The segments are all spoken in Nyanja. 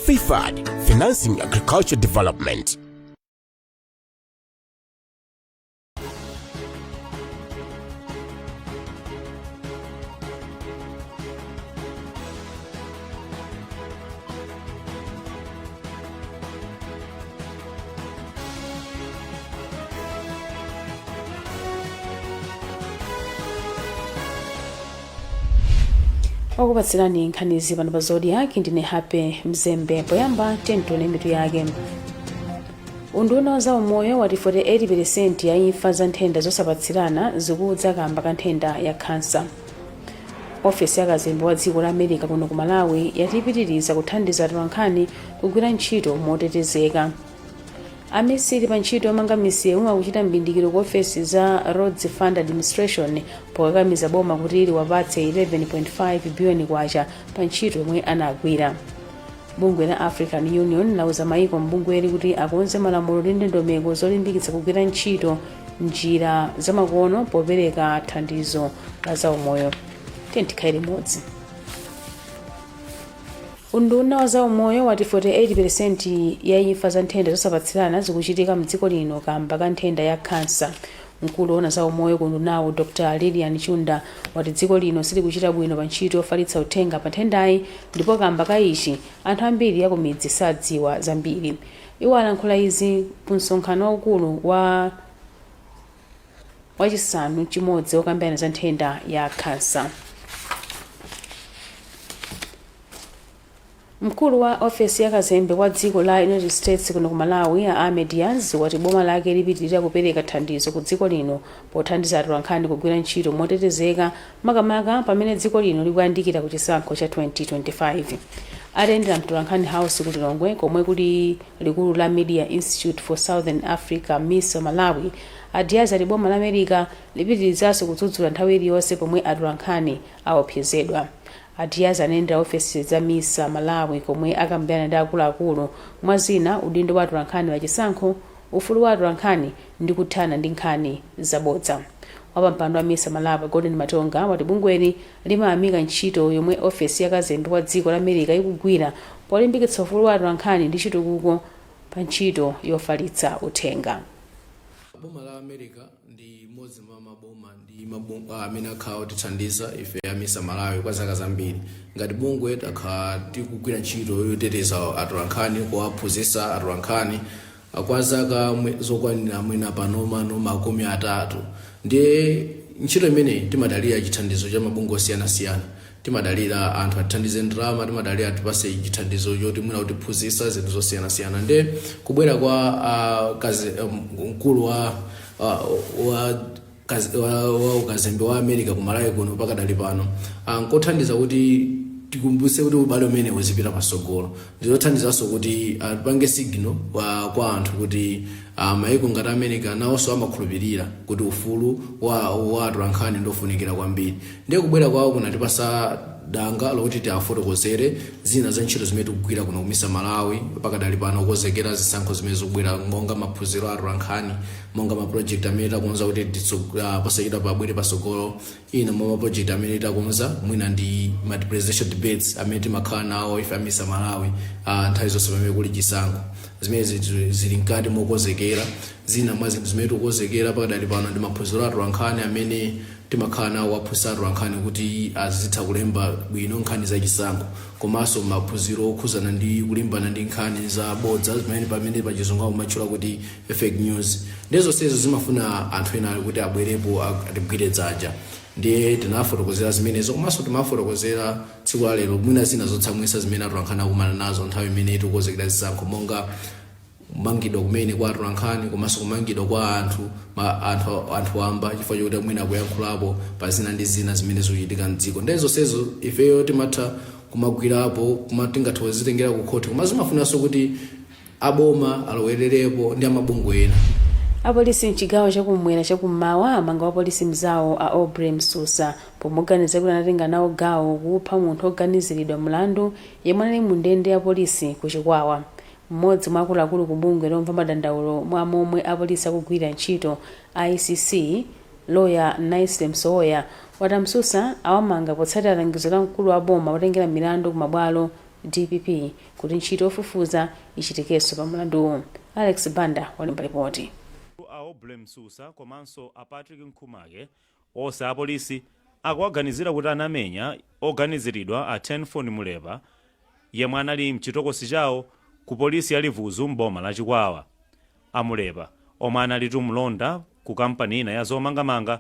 FIFAD, Financing Agriculture Development. Okupatsirani nkhanizi pano pa Zodiak ndine Happy Mzembe. Poyamba tione mitu yake. Unduna wa zaumoyo wati 48% ya imfa za nthenda zosapatsirana zikudza kamba ka nthenda ya khansa. Ofesi ya kazembe wa dziko la America kuno ku Malawi yati ipitiriza kuthandiza atolankhani kugwira ntchito motetezeka. Amisiri pa ntchito yomanga misewu akuchita m'bindikiro ku ofesi za Roads Fund Administration pokakamiza boma kuti liwapatse 11.5 biliyoni kwacha pa ntchito yomwe anagwira. Bungwe la African Union lauza maiko m'bungweli kuti akonze malamulo ndi ndondomeko zolimbikitsa kugwira ntchito njira zamakono popereka thandizo la zaumoyo. Tiyeni tikhale limodzi. Unduna wa zaumoyo wati 48% ya imfa za nthenda zosapatsirana zikuchitika mdziko lino kamba ka nthenda ya khansa. Mkulu woona za umoyo ku undunawu Dr Lilian Chunda wati dziko lino silikuchita bwino pa ntchito yofalitsa uthenga pa nthendayi ndipo kamba ka ichi anthu ambiri akumidzi sadziwa zambiri. Iwo alankhula izi ku msonkhano waukulu wa wachisanu n'chimodzi wokambirana za nthenda ya khansa. Mkulu wa ofesi ya kazembe wa dziko la United States kuno ku Malawi a Amy Diaz wati boma lake lipitirira kupereka thandizo ku dziko lino pothandiza atolankhani kugwira ntchito motetezeka makamaka pamene dziko lino likuyandikira ku chisankho cha 2025. Atayendera Mtolankhani House ku Lilongwe komwe kuli likulu la Media Institute for Southern Africa, MISA Malawi, a Diaz ati boma la America lipitirizanso kudzudzula nthawi iliyonse pomwe atolankhani aopsezedwa. A Diaz anayendera ofesi za MISA Malawi komwe akambirana ndi akuluakulu, mwa zina, udindo wa atolankhani pa chisankho, ufulu wa atolankhani ndi kuthana ndi nkhani zabodza. Wapampando wa MISA Malawi, Golden Matonga, wati bungweli limayamika ntchito yomwe ofesi ya kazembe wa dziko la America ikugwira polimbikitsa ufulu wa atolankhani ndi chitukuko pa ntchito yofalitsa uthenga. Boma la America ndi imodzi mwa maboma ndi mabungwe amene akhala otithandiza ife a MISA Malawi kwa zaka zambiri. Ngati bungwe takhala tikugwira ntchito yoteteza atolankhani, kuwaphunzitsa atolankhani kwa zaka zokwanira mwina panomano 30. Ndiye ntchito imeneyi timadalira chithandizo cha mabungwe osiyanasiyana. Timadalira anthu atithandize ndalama, timadalira atipase chithandizo choti mwina kutiphunzitsa zinthu zosiyanasiyana. Ndiye kubwera kwa mkulu wa ukazembe wa America ku Malawi kuno pakadali pano, nkothandiza kuti tikumbutse kuti ubale umene uzipita patsogolo. Ndizothandizanso kuti apange signal kwa anthu kuti maiko ngati America nawonso amakhulupirira kuti ufulu wa atolankhani ndofunikira kwambiri. Ndiye kubwera kwawo kunatipasa danga lokuti tiafotokozere zina za ntchito zimene tikugwira kuno ku MISA Malawi pakadali pano kukonzekera zisankho zimene zikubwera, monga maphunziro a atolankhani, monga ma project amene takonza kuti posachedwa pabwere patsogolo. Ina mwa ma project amene takonza mwina ndi ma presidential debates amene timakhala nawo ife a MISA Malawi nthawi zonse pamene kuli chisankho. Zimene zili mkati mokonzekera. Zina mwa zinthu zimene tikukonzekera pakadali pano ndi maphunziro a atolankhani amene timakhala nawo kuwaphunzitsa atolankhani kuti azitha kulemba bwino nkhani za chisankho, komanso maphunziro okhuzana ndi kulimbana ndi nkhani za bodza zimene pamene pachizungu akumatchula kuti fake news. Ndiye zonsezo zimafuna anthu ena kuti abwerepo atigwire dzanja. Ndiye tinafotokozera zimenezo, komanso timafotokozera tsiku la lero mwina zina zotsamwitsa zimene atolankhani akumana nazo nthawi imene tikukonzekera zisankho, monga kumangidwa kumene kwa atolankhani komanso kumangidwa kwa anthu wamba chifukwa chokuti mwina akuyankhulapo pa zina ndi zina zimene zikuchitika mdziko. Ndiye zonsezo ifeyo timatha kumagwirapo, kuma tingathe kuzitengera ku khoti, koma zimafunanso kuti aboma alowererepo ndi amabungwe ena. Apolisi mchigawo chakumwera chakummawa amanga wapolisi mzawo a Aubrey Msusa pomuganiza kuti anatenga nawo gawo kupha munthu oganiziridwa mlandu yemwe anali mu ndende ya polisi ku Chikwawa. Mmodzi mwa akuluakulu ku bungwe lomva madandaulo mwa momwe apolisi akugwirira ntchito, ICC, loya Nicely Msowoya, wati a Msusa awamanga potsatira langizo la mkulu wa boma otengera milandu ku mabwalo. DPP kuti ntchito yofufuza ichitikenso pa mlanduwu. Alex Banda walemba ripoti. A Oble Msusa komanso a Patrick Nkhumake, onse apolisi, akuwaganizira kuti anamenya oganiziridwa a Tenfon Mulepa yemwe anali mchitokosi chawo ku polisi ya Livuzu m'boma la Chikwawa. A Mulepa, omwe analitu mlonda ku kampani ina ya zomangamanga,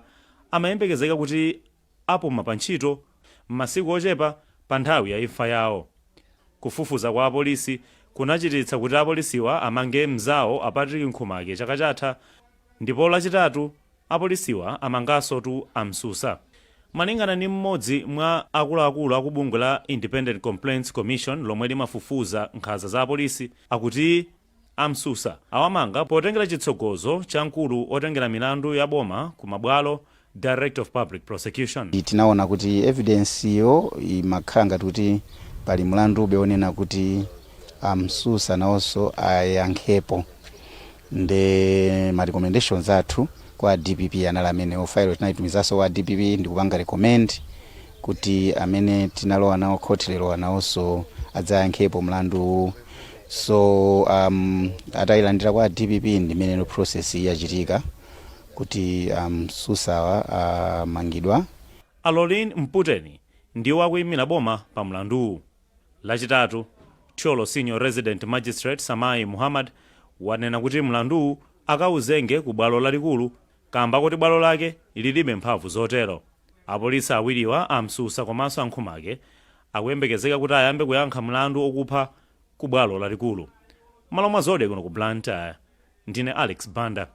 amayembekezeka kuti apuma pa ntchito m'masiku ochepa pa nthawi ya imfa yawo. Kufufuza kwa apolisi kunachititsa kuti apolisiwa amange mzawo a Patrick Nkhumake chaka chatha, ndipo Lachitatu apolisiwa amanganso tu a Msusa. Malingana ndi mmodzi mwa akuluakulu akubungwe la Independent Complaints Commission lomwe limafufuza nkhanza za apolisi, akuti a Msusa awamanga potengera chitsogozo cha mkulu otengera milandu ya boma ku mabwalo, Director of Public Prosecution. Tinaona kuti evidence yo imakhala ngati kuti pali mlandu ube onena kuti a Msusa nawonso ayankhepo, nde ma recommendations athu kwa DPP anali amene file tinaitumizanso kwa DPP ndikupanga recommend kuti amene tinalowa nawo khoti lero nawonso adzayankhepo mlandu. So atayilandira kwa DPP, ndimene process yachitika kuti Msusawa amangidwa. Alolin Mputeni ndiwo akuyimira boma pa mlanduwu. Lachitatu, Thyolo Senior Resident Magistrate Samai Muhammad wanena kuti mlanduwu akawuzenge ku bwalo lalikulu kamba kuti bwalo lake lilibe mphamvu zotero. Apolisi awiriwa, a Msusa komanso a Nkhumake, akuyembekezeka kuti ayambe kuyankha mlandu okupha ku bwalo lalikulu. Malo mwa Zodiak kuno ku Blantyre, ndine Alex Banda.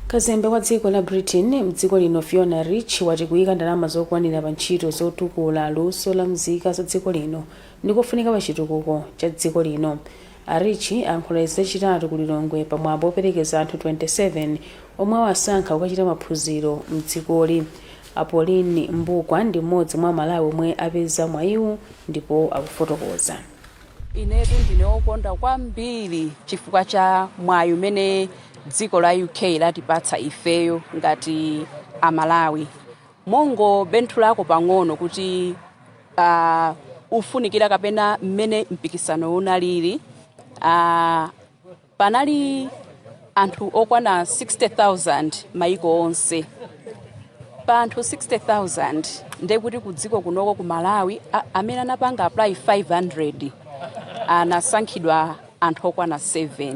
Kazembe wa dziko la Britain mdziko lino, Fiona Rich, wati kuyika ndalama zokwanira pa ntchito zotukula luso la mzika za dziko lino ndikofunika pa chitukuko cha dziko lino. A Rich ayankhula izi Lachitatu ku Lilongwe pamwambo operekeza anthu 27 omwe awasankha kukachita maphunziro mdzikoli. A Pauline Mbukwa ndi mmodzi mwa Malawi omwe apeza mwayiwu ndipo akufotokoza. Inetu ndine wokonda kwambiri chifukwa cha mwayi umene dziko la UK latipatsa ifeyo ngati Amalawi. Mongobenthulako pang'ono kuti ufunikira kapena mmene mpikisano unalili, panali anthu okwana 60,000 maiko onse. Pa anthu 60,000, ndekuti ku dziko kunoko ku Malawi amene anapanga apply 500, anasankhidwa anthu okwana 7.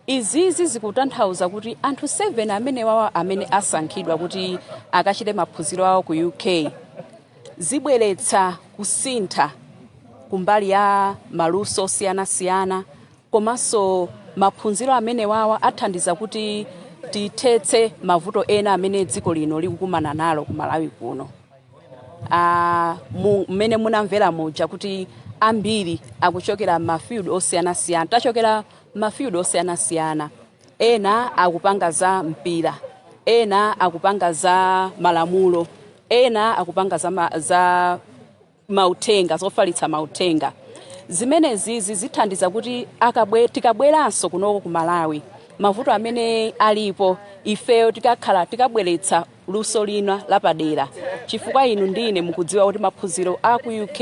Izizi zikutanthauza kuti anthu 7 amene wawa amene asankhidwa kuti akachite maphunziro awo ku UK zibweretsa kusintha kumbali ya maluso osiyanasiyana, komanso maphunziro amene wawa athandiza kuti tithetse mavuto ena amene dziko lino likukumana nalo ku Malawi kuno. Mmene munamvera muja kuti ambiri akuchokera mafield osiyanasiyana, tachokera mafield osiyanasiyana, ena akupanga za mpira, ena akupanga za malamulo, ena akupanga za mauthenga, zofalitsa mauthenga. Zimenezi zithandiza kuti tikabweranso kunoko ku Malawi, mavuto amene alipo, ifeyo tikakhala tikabweretsa luso lina lapadera, chifukwa inu ndine mukudziwa kuti maphunziro a ku UK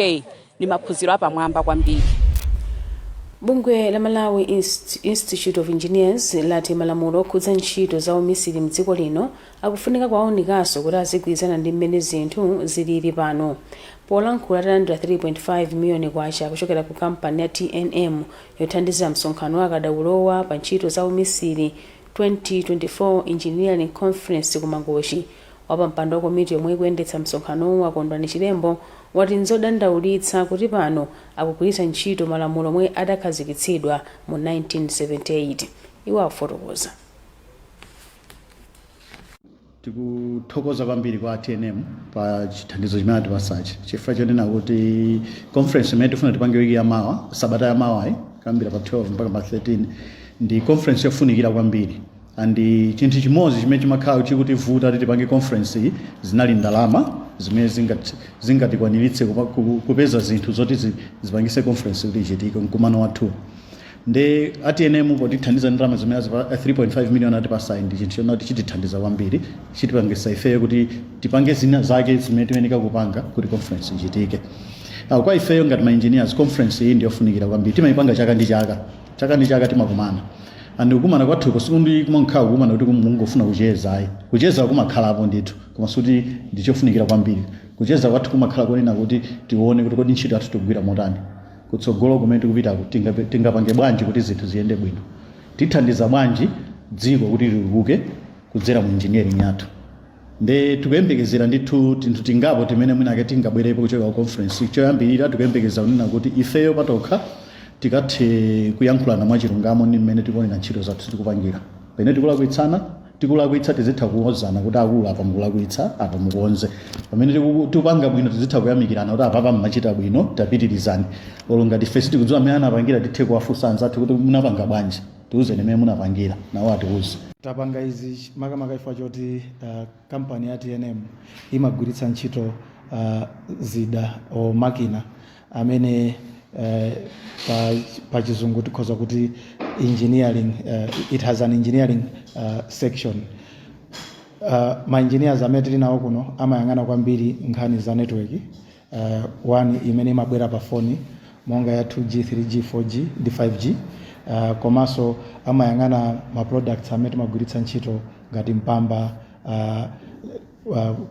ndi maphunziro apamwamba kwambiri. Bungwe la Malawi Institute of Engineers lati malamulo okhudza ntchito za umisiri mdziko lino akufunika kuwawunikanso kuti azigwirizana ndi mmene zinthu zilili pano. Polankhula atalandira 3.5 miliyoni kwacha kuchokera ku kampani ya TNM yothandizira msonkhano wa akadaulowa pa ntchito za umisiri, 2024 Engineering Conference, ku Mangochi, wapampando wa komiti yomwe ikuyendetsa msonkhanowu, a Kondwani Chilembo, wati nzodandaulitsa kuti pano akugwiritsa ntchito malamulo omwe adakhazikitsidwa mu 1978. Iwo akufotokoza. Tikuthokoza kwambiri kwa TNM pa chithandizo chimene atipatsachi, chifukwa chonena kuti conference imene tifuna tipange wiki yamawa, sabata yamawayi, kuyambira pa 12 mpaka pa 13, ndi conference yofunikira kwambiri. And chinthu chimodzi chimene chimakhala chikutivuta kuti tipange conference iyi zinali ndalama zimene zingatikwaniritse kupeza zinthu zoti zipangise conference kuti ichitike, mkumano wathu. Ndi a TNM potithandiza ndalama zimene 3.5 million atipasayi, ndi chinthu chonena kuti chitithandiza kwambiri, chitipangisa ifeyo kuti tipange zina zake zimene timayeneka kupanga kuti conference ichitike. Kwa ifeyo ngati ma engineers, conference iyi ndiyofunikira kwambiri. Timayipanga chaka ndi chaka, chaka ndi chaka timakumana, and kukumana kwathuko sikundi kumankhala kukumana kuti mungofuna kucheza ayi. Kucheza kumakhalapo ndithu, koma sikuti ndichofunikira kwambiri. Kucheza kwathu kumakhala konena kuti tione kuti kodi ntchito yathu tikugwira motani, kutsogolo kumene tikupitako tingapange bwanji kuti zinthu ziyende bwino, tithandiza bwanji dziko kuti litukuke kudzera mu engineering yathu. Nde tikuyembekezera ndithu tinthu tingapo timene mwinake tingabwerepo kuchoka ku conference. Choyambirira, tikuyembekeza kunena kuti ifeyo patokha tikathe kuyankhulana mwachilungamo ndi mmene tikuonera ntchito zathu tikupangira. Pene tikulakwitsana, tikulakwitsa, tizitha kuwuzana kuti akulu, apa mukulakwitsa, apa mukonze. Pamene tikupanga bwino, tizitha kuyamikirana kuti apapa mmachita bwino, tapitirizani. Olo ngati ife sitikudziwa mmene anapangira, tithe kuwafunsa anzathu kuti munapanga bwanji, tiuzeni mmene munapangira, nawo atiuze. Tapanga izi makamaka chifukwa choti kampani ya TNM imagwiritsa ntchito zida o makina amene pa chizungu tikhoza kuti engineering, it has an engineering section. Ma engineers amene tili nawo kuno amayang'ana kwambiri nkhani za network, one imene imabwera pa foni monga ya 2G, 3G, 4G ndi 5G, komanso amayang'ana ma products amene timagwiritsa ntchito ngati Mpamba,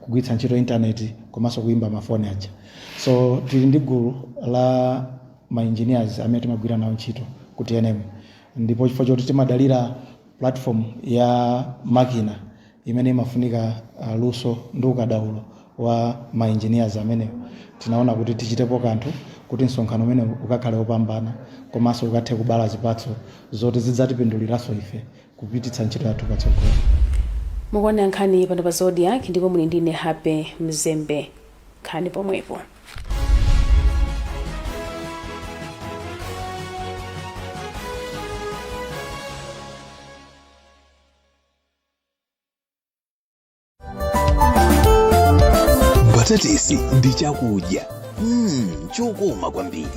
kugwiritsa ntchito internet komanso kuimba mafoni aja. So tili ndi gulu la ma engineers amene timagwira nawo ntchito ku TNM, ndipo chifukwa choti timadalira platform ya makina imene imafunika luso ndi ukadaulo wa ma engineers amenewo, tinaona kuti tichitepo kanthu kuti msonkhano umene ukakhale wopambana komanso ukathe kubala zipatso zoti zidzatipinduliranso ife kupititsa ntchito yathu patsogolo. Mukuona nkhani pano pa Zodiak ndipo muli ndine Happy Mzembe. Nkhani pomwepo. Mbatatesi ndi chakudya chokoma kwambiri.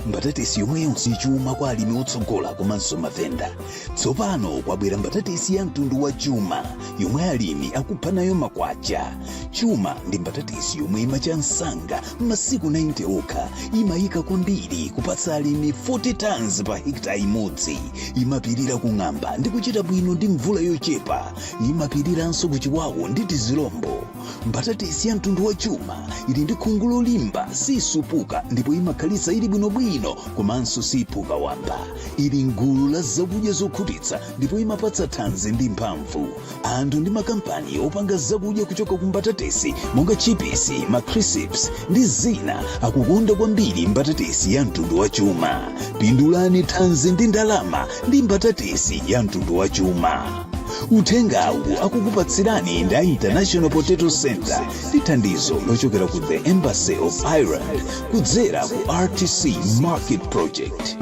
Mbatatesi yomweyonso chuma kwa alimi otsogola komanso mavenda. Tsopano kwabwera mbatatesi ya mtundu wa Chuma yomwe alimi akupha nayo makwacha. Chuma ndi mbatatesi yomwe imacha msanga masiku 90 okha, imayika kwambiri kupatsa alimi 40 tons pa hekta imodzi, imapirira kung'amba ndi kuchita bwino ndi mvula yochepa, imapiriranso kuchiwawu ndi tizilombo. Mbatatesi ya mtundu wa Chuma ili ndi khungu lolimba, sisupuka ndipo imakhalitsa ili bwinobwino komanso siphuka wamba. Ili mgulu la zakudya zokhutitsa ndipo imapatsa thanzi ndi mphamvu. Anthu ndi makampani opanga zakudya kuchoka ku mbatatesi monga chipisi, ma crisps ndi zina akukonda kwambiri mbatatesi ya mtundu wa Chuma. Pindulani thanzi ndi ndalama ndi mbatatesi ya mtundu wa Chuma. Uthengawu akukupatsirani ndi a International Potato Center ndi thandizo lochokera ku the Embassy of Ireland kudzera ku RTC Market Project.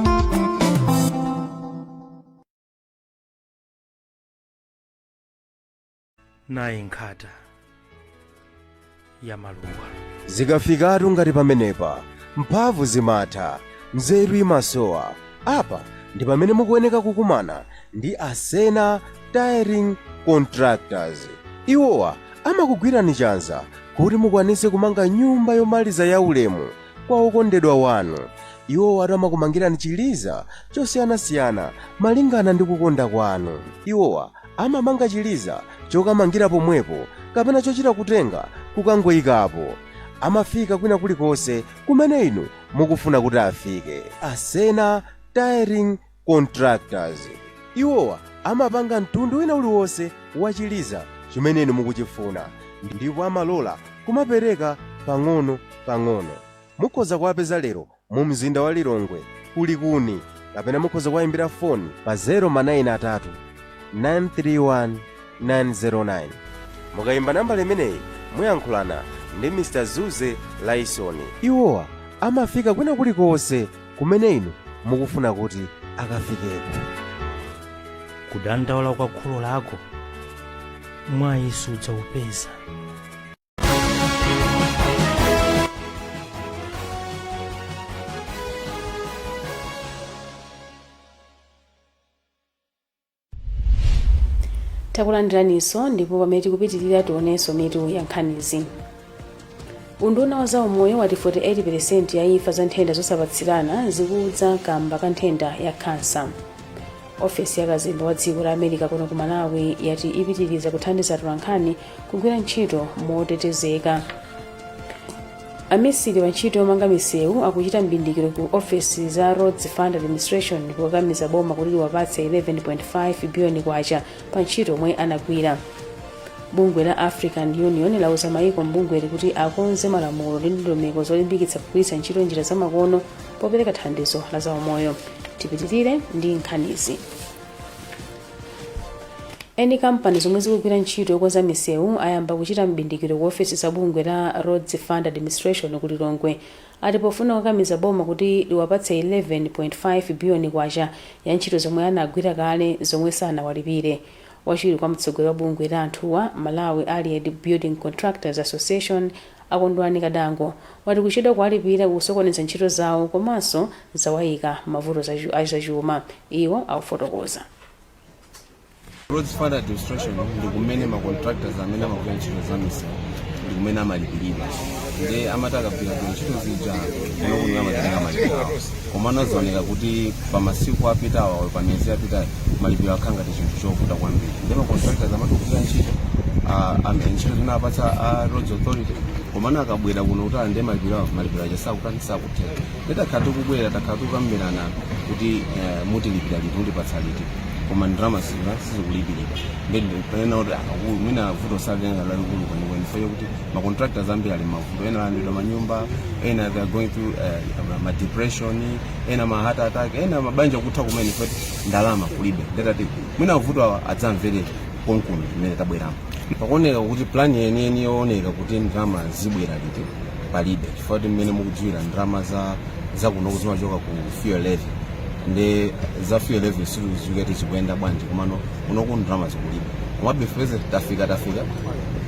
Nayi nkhata ya maluwa. Zikafikatu ngati pamenepa, mphamvu zimatha, nzeru imasowa. Apa ndi pamene mukuyeneka kukumana ndi Asena Tiling Contractors. Iwowa amakugwirani chanza kuti mukwanise kumanga nyumba yomaliza ya ulemu kwa okondedwa wanu. Iwowa amakumangirani chiliza chosiyanasiyana malingana ndi kukonda kwanu. Iwowa amamanga chiliza chokamangira pomwepo kapena chochita kutenga kukangoyikapo. Amafika kwina kulikonse kumene inu mukufuna kuti afike. Asena Tiling Contractors, iwowa amapanga mtundu wina uliwonse wa chiliza chimene inu mukuchifuna ndipo amalola kumapereka pang'ono pang'ono. Mukhoza kuwapeza lero mu mzinda wa Lilongwe kulikuni, kapena mukhoza kuwayimbira foni pa 093 931 909. Mukayimba nambala imeneyi muyankhulana ndi Mr Zuze Laisoni. Iwowa amafika kwina kulikonse kumene inu mukufuna kuti akafikeko. Kudandaula kwa kholo lako mwayi sudzaupeza. Takulandiraninso, ndipo pamene tikupitirira tionenso mitu ya nkhanizi. Unduna wa zaumoyo wati 48% ya imfa za nthenda zosapatsirana zikudza kamba ka nthenda ya khansa. Ofesi ya kazembe wa dziko la America kuno ku Malawi yati ipitiriza kuthandiza atolankhani kugwira ntchito motetezeka. Amisiri pa ntchito yomanga misewu akuchita m'bindikiro ku ofesi za Roads Fund Administration kukakamiza boma kuti liwapatse 11.5 biliyoni kwacha pa ntchito yomwe anagwira. Bungwe la African Union lauza maiko m'bungweli kuti akonze malamulo ndi ndondomeko zolimbikitsa kugwiritsa ntchito njira zamakono popereka thandizo la zaumoyo. Tipitirire ndi nkhanizi. Eni kampani zomwe zikugwira ntchito yokonza misewu ayamba kuchita m'bindikiro ku ofesi za bungwe la Roads Fund Administration ku Lilongwe ati pofuna kukakamiza boma kuti liwapatse 11.5 biliyoni kwacha ya ntchito zomwe anagwira kale zomwe sanawalipire. Wachiwiri kwa mtsogoleri wa bungwe la anthuwa, Malawi Allied Building Contractors Association, a Kondwani Kadango, wati kuchedwa kuwalipira kukusokoneza ntchito zawo komanso zawayika m'mavuto azachuma. Iwo akufotokoza. Roads Fund Administration ndi kumene ma contractors amene amagwira ntchito za misewu ndi kumene amalipiridwa, nde amati akagwiragwira ntchito zija kuno kuno amatenga malipiro awo. Komano zioneka kuti pa masiku apitawa, pa miyezi yapitayi, malipiro akhala ngati chinthu chovuta kwambiri. Nde ma contractors amati kugwira ntchito ntchito zimene apatsa a Roads Authority, komano akabwera kuno kuti alande malipiro awo, malipiro aja sakutani, sakutheka. Nde takhala tikubwera, takhala tikukambirana kuti mutilipira liti, mutipatsa liti, koma ndalama sizikulipiridwa. Panena kuti akakulu mwina vuto salitenga lalikulu kwenikweni chifukwa chokuti ma contractors ambiri ali mavuto. Ena alandidwa manyumba, ena they are going through ma depression, ena ma heart attack, ena mabanja kutha kumene chifukwa kuti ndalama kulibe. Nde tati mwina mavuto awa adzamvere konkuno imene tabweramo. Pakuoneka kuti plan yeniyeni yooneka kuti ndalama zibwera liti palibe, chifukwa kuti mmene mukudziwira ndalama za zakuno zimachoka ku fuel levy. Ndi za fuel levy sizikudziwika kuti zikuyenda bwanji, komano kunoku ndalama zikulibe. Komabe ifeze tafika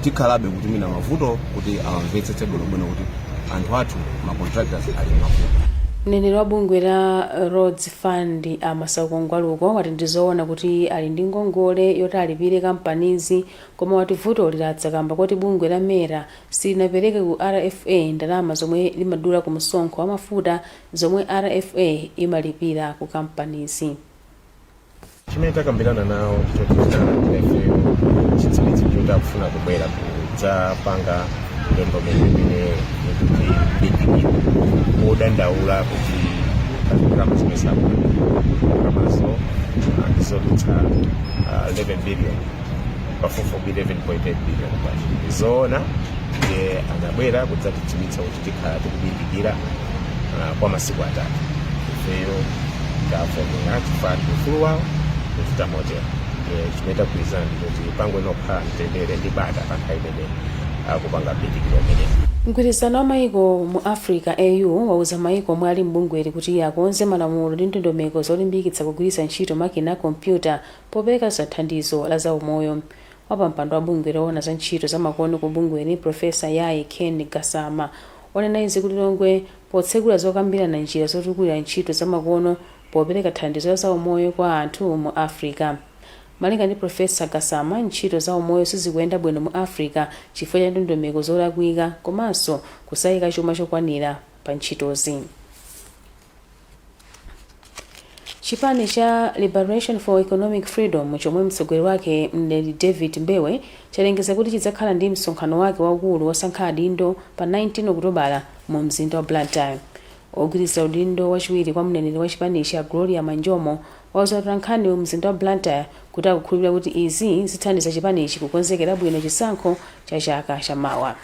tikhalabe kuti mina mavuto kuti awamvetsetse bwinobwino kuti anthu athu ma contractors ali mavuto. Mneneri wa bungwe la Roads Fund, a Masauko Ngwaluko, wati ndizoona kuti ali ndi ngongole yoti alipire kampanizi, koma wati vutoli ladza kamba koti bungwe la MERA silinapereke ku RFA ndalama zomwe limadula ku msonkho wa mafuta zomwe RFA imalipira ku kampanizi. Chimene takambirana nawo ndichoti tinalandira ifeyo chidziwitso choti akufuna kubwera kudzapanga ndondomeko imene ikuti mbindikiro podandaula kuti pali ndalama zimene sakulandira. Ndalamazo ndizodutsa 11 billion, pafupifupi 11.8 billion kwacha. Ndizoona, ndiye anabwera kudzatidziwitsa kuti tikhala tikubindikira kwa masiku 3. Ifeyo tavomera chifukwa ndi ufulu wawo kuchita motero. Chimene tagwirizana ndi kuti pangoyenera kukhala mtendere ndi bata pa nthawi imene akupanga mbindikiro umenewu. Mgwirizano wa maiko mu Africa, AU, wauza maiko omwe ali m'bungweli kuti akonze malamulo ndi ndondomeko zolimbikitsa kugwiritsa ntchito makina a kompyuta popereka thandizo la zaumoyo. Wapampando wa bungwe loona za ntchito za makono ku bungweli, Professor Yayi Ken Gassama, wanena izi ku Lilongwe potsekula zokambirana njira zotukulira ntchito za makono popereka thandizo la zaumoyo kwa anthu mu Africa. Malinga ndi Professor Gassama, ntchito za umoyo sizikuyenda bwino mu Africa chifukwa cha ndondomeko zolakwika komanso kusayika chuma chokwanira pa ntchitozi. Chipani cha Liberation for Economic Freedom chomwe mtsogoleri wake mneneri David Mbewe chalengeza kuti chidzakhala ndi msonkhano wake waukulu wosankha adindo pa 19 Okutobala mu mzinda wa Blantyre. Ogwirizira udindo wachiwiri kwa mneneri wa chipanichi a Gloria Manjomo wauza atolankhani mu mzinda wa Blantyre kuti akukhulupirira kuti izi zithandiza chipanichi kukonzekera bwino chisankho cha chaka cha mawa.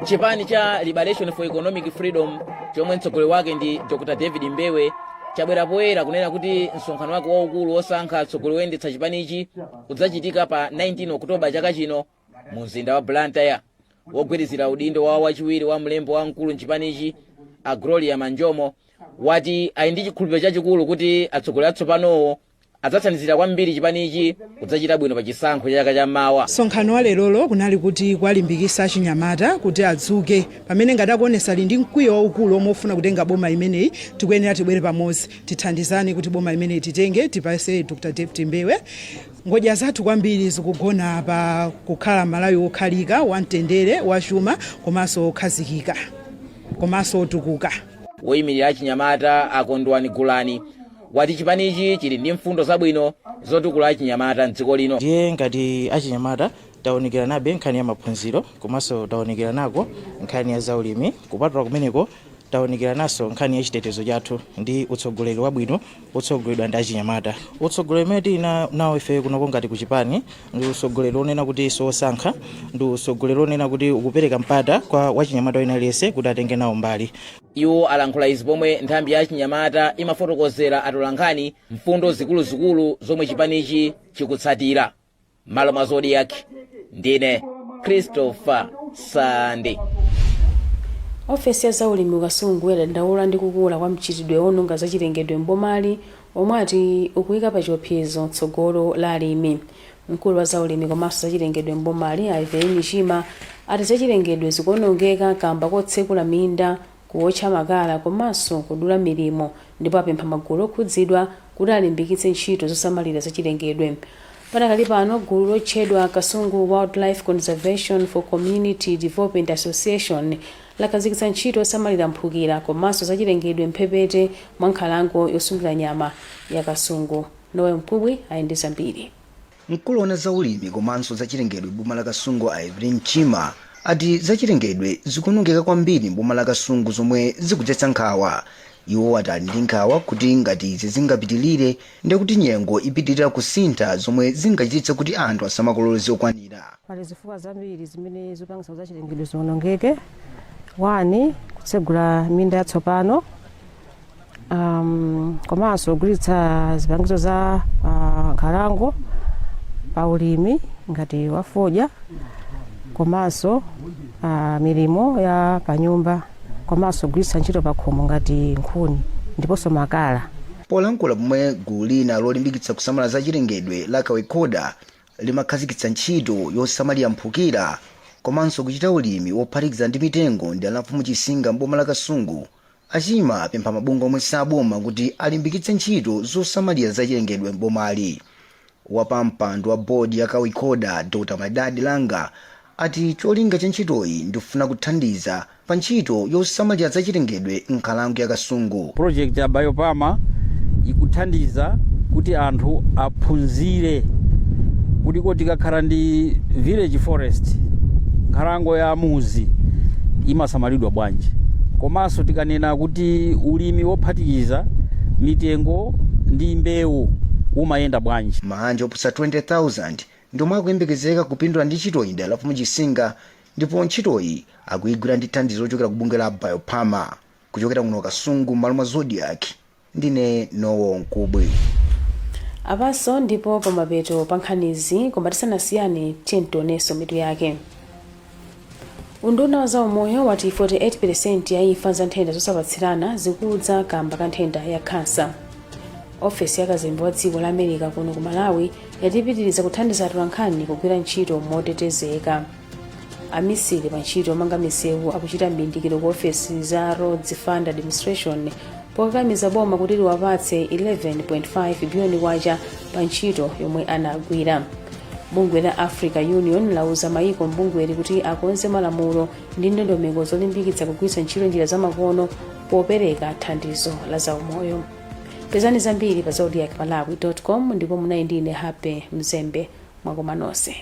Chipani cha Liberation for Economic Freedom chomwe mtsogoleri wake ndi Dr David Mbewe chabwera poyera kunena kuti msonkhano wake waukulu wosankha atsogoleri woyendetsa chipanichi udzachitika pa 19 Okutoba chaka chino mu mzinda wa Blantyre. Wogwirizira udindo wa wachiwiri wa mlembi wamkulu mchipanichi a Gloria Manjomo wati ali ndi chikhulupiriro chachikulu kuti atsogoleri atsopanowo adzathandizira kwambiri chipanichi kudzachita bwino pa chisankho cha chaka chammawa. Msonkhano wa lerolo kunali kuti kuwalimbikitsa achinyamata kuti adzuke pamene ngati akuonesa ali ndi mkwiyo waukulu omwe ofuna kutenga boma imeneyi. Tikuyenera tibwere pamodzi, tithandizane kuti boma imeneyi titenge, tipase Dr David Mbewe. Ngodya zathu kwambiri zikugona pa kukhala Malawi wokhalika, wamtendere, wachuma komanso wokhazikika komanso wotukuka. Woyimirira achinyamata, Akondwani Gulani, wati chipanichi chili ndi mfundo zabwino zotukula achinyamata mdziko lino. Ndiye ngati achinyamata taonekera nabe nkhani ya maphunziro, komanso taonekera nako nkhani ya zaulimi. Kupatula kumeneko, taonekera naso nkhani ya chitetezo chathu ndi utsogoleri wabwino wotsogoleredwa ndi achinyamata. Utsogoleri umene tili nawo ife kunoko ngati kuchipani ndi utsogoleri wonena kuti siosankha, ndi utsogoleri wonena kuti ukupereka mpata kwa wachinyamata wina aliyense kuti atenge nawo mbali. Iwo alankhula izi pomwe nthambi ya achinyamata imafotokozera atolankhani mfundo zikuluzikulu zomwe chipanichi chikutsatira. Malo mwa Zodiak, ndine Christopher Sande. Ofesi ya zaulimi ku Kasungu yadandaula ndi kukula kwa mchitidwe wononga zachilengedwe m'bomali, omwe ati ukuyika pa chiopsezo tsogolo la alimi. Mkulu wa zaulimi komanso zachilengedwe m'bomali, Evelyn Chima, ati zachilengedwe zikuonongeka kamba kotsekula minda, kuwotcha makala komanso kudula milimo, ndipo apempha magulu okhudzidwa kuti alimbikitse ntchito zosamalira zachilengedwe. Panakali pano, gulu lotchedwa Kasungu Wildlife Conservation for Community Development Association lakhazikitsa ntchito yosamalira mphukira komanso zachilengedwe mphepete mwa nkhalango yosungira nyama ya Kasungu. Noel Mkubwi ali ndi zambiri. Mkulu woona za ulimi komanso zachilengedwe boma la Kasungu, a Evelyn Chima, ati zachilengedwe zikuonongeka kwambiri m'boma la Kasungu zomwe zikudzetsa nkhawa. Iwo ati ali ndi nkhawa kuti ngati izi zingapitilire, ndekuti nyengo ipitirira kusintha zomwe zingachititse kuti anthu asamakolole zokwanira. Pali zifukwa zambiri zimene zikupangitsa kuti zachilengedwe ziwonongeke. 1, kutsegula minda yatsopano, komanso kugwiritsa zipangizo za nkhalango pa ulimi ngati wafodya, komanso milimo ya panyumba, komanso kugwiritsa ntchito pakhomo ngati nkhuni ndiponso makala. Polankhula pomwe gulu lina lolimbikitsa kusamala zachilengedwe la Kawekoda limakhazikitsa ntchito yosamalira mphukira komanso kuchita ulimi wophatikiza ndi mitengo ndi mfumu Chisinga m'boma la Kasungu, Achima apempha mabungwe omwe saboma kuti alimbikitse ntchito zosamalira zachilengedwe m'bomali. Wapampando wa bodi ya Kawikoda, Dr Maidadi Langa, ati cholinga cha ntchitoyi ndikufuna kuthandiza pa ntchito yosamalira zachilengedwe m'nkhalango ya Kasungu. Project ya BIOPAMA ikuthandiza kuti anthu aphunzire kuti ko tikakhala ndi village forest, nkhalango ya muzi, imasamalidwa bwanji, komanso tikanena kuti ulimi wophatikiza mitengo ndi mbewu umayenda bwanji. Maanja oposa 20,000 ndiomwe akuyembekezeka kupindula ndi ntchitoyi m'dera la mfumu Chisinga, ndipo ntchitoyi akuyigwira ndi thandizo lochokera ku bungwe la BIOPAMA. Kuchokera kuno Kasungu, m'malo mwa Zodiak, ndine Nowo Mkubwi. Apanso ndipo pamapeto pa nkhanizi, koma tisanasiyane, tiye tionenso mitu yake. Unduna wa zaumoyo wati 48% ya imfa za nthenda zosapatsirana zikudza kamba ka nthenda ya khansa. Ofesi ya kazembe wa dziko la America kuno ku Malawi yatipitiriza kuthandiza atolankhani kugwira ntchito motetezeka. Amisiri pa ntchito yomanga misewu akuchita m'bindikiro ku ofesi za Roads Fund Administration pokakamiza boma kuti liwapatse 11.5 biliyoni kwacha pa ntchito yomwe anagwira. Bungwe la Africa Union lauza mayiko m'bungweli kuti akonze malamulo ndi ndondomeko zolimbikitsa kugwiritsa ntchito njira zamakono popereka thandizo la zaumoyo. Pezani zambiri pa zodiakmalawi.com, ndipo munali ndi ine Happy Mzembe. Mwakoma nonse.